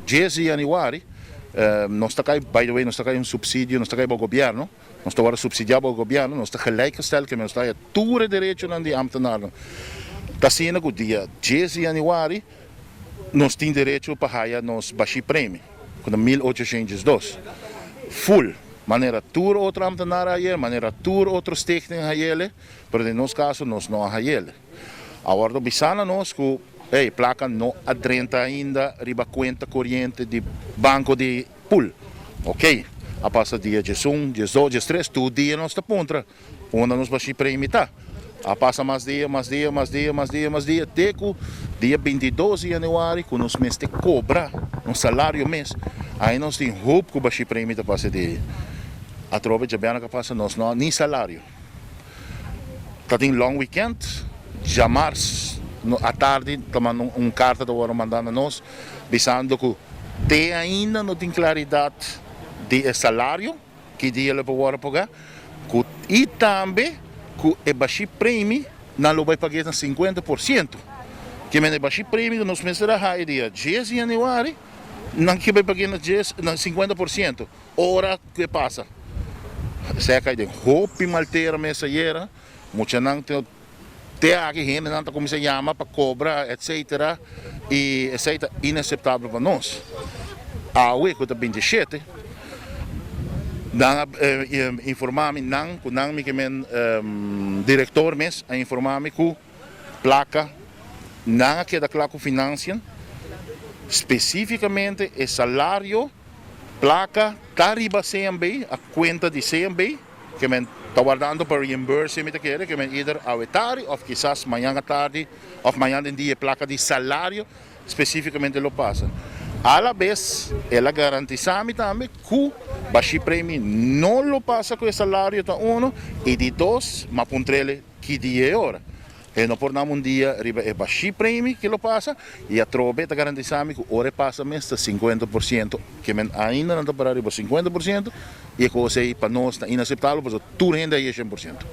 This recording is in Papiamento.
10 di januari, nos ta kai, by the way, nos ta kai un subsidio, nos ta kai pa gobierno, nos ta wòrdu subsidiá pa gobierno, nos ta gelijkgesteld, ke nos ta haya tur e derechonan di ambtenaarnan. Ta asina ku dia 10 di januari nos tin derecho pa haya nos bashí premie, ku ta 1802. Full, manera tur otro ambtenaar a hay'é, manera tur otro stichting a hay'é, pero den nos kaso nos no a hay'é. A wòrdu bisá na nos ku, hey, plaka no a drenta ainda riba kuenta koriente di banko di pool. Ok, a pasa dia 11, 12, 13, tur dia nos ta puntra unda nos bashí premie ta. A pasa mas dia, mas dia, mas dia, mas dia, mas dia, te ku dia 22 di januari, ku nos mester kobra un salario mes. Aí nos tin hoop ku bashí premie ta pasa di atrobe djabièrnè ku pasa nos no ni salario. Ta tin long weekend, djamars no, atardi ta un karta ta wòrdu mandá na nos, bisando ku te ainda no tin klaridat di e salario, ki dia lo por wòrdu pagá, ku, i tambe ku e bashí premie nan lo bai pag'é na 50%. Ke men e bashí premie ku nos mester a haya dia 10 di januari, nan ke bai pag'é na 10, na 50%. Ora ke pasa? Esei a kai den hopi mal tera mes ayera, muchanan te te aki hendenan ta kuminsá yama pa kobra etsetera i esei ta inaseptabel pa nos. Awe ku ta 27, nan a informá mi nan ku nan mi ke men direktor mes a informá mi ku plaka nan a keda kla ku financiën, spesífikamente e salario, plaka ta riba CMB, a kuenta di CMB, ke men ta wardando pa reimburse, mi ta kere, ke men either awe tardi òf kisas mañan atardi òf mañan den dia plaka di salario spesífikamente lo pasa. A la bes, el a garantisá mi tambe ku bashí premie no lo pasa ku e salario ta uno i di dos, m'a puntr'el ki dia e ora. E no por dam un dia riba e bashí premie ke lo pasa i atrobe ta garantisá mi ku ora e pasa mes ta 50%, ke men ainda nan ta pará riba 50% i e kos ei pa nos ta inaseptabel pasobra tur hende a haya 100%.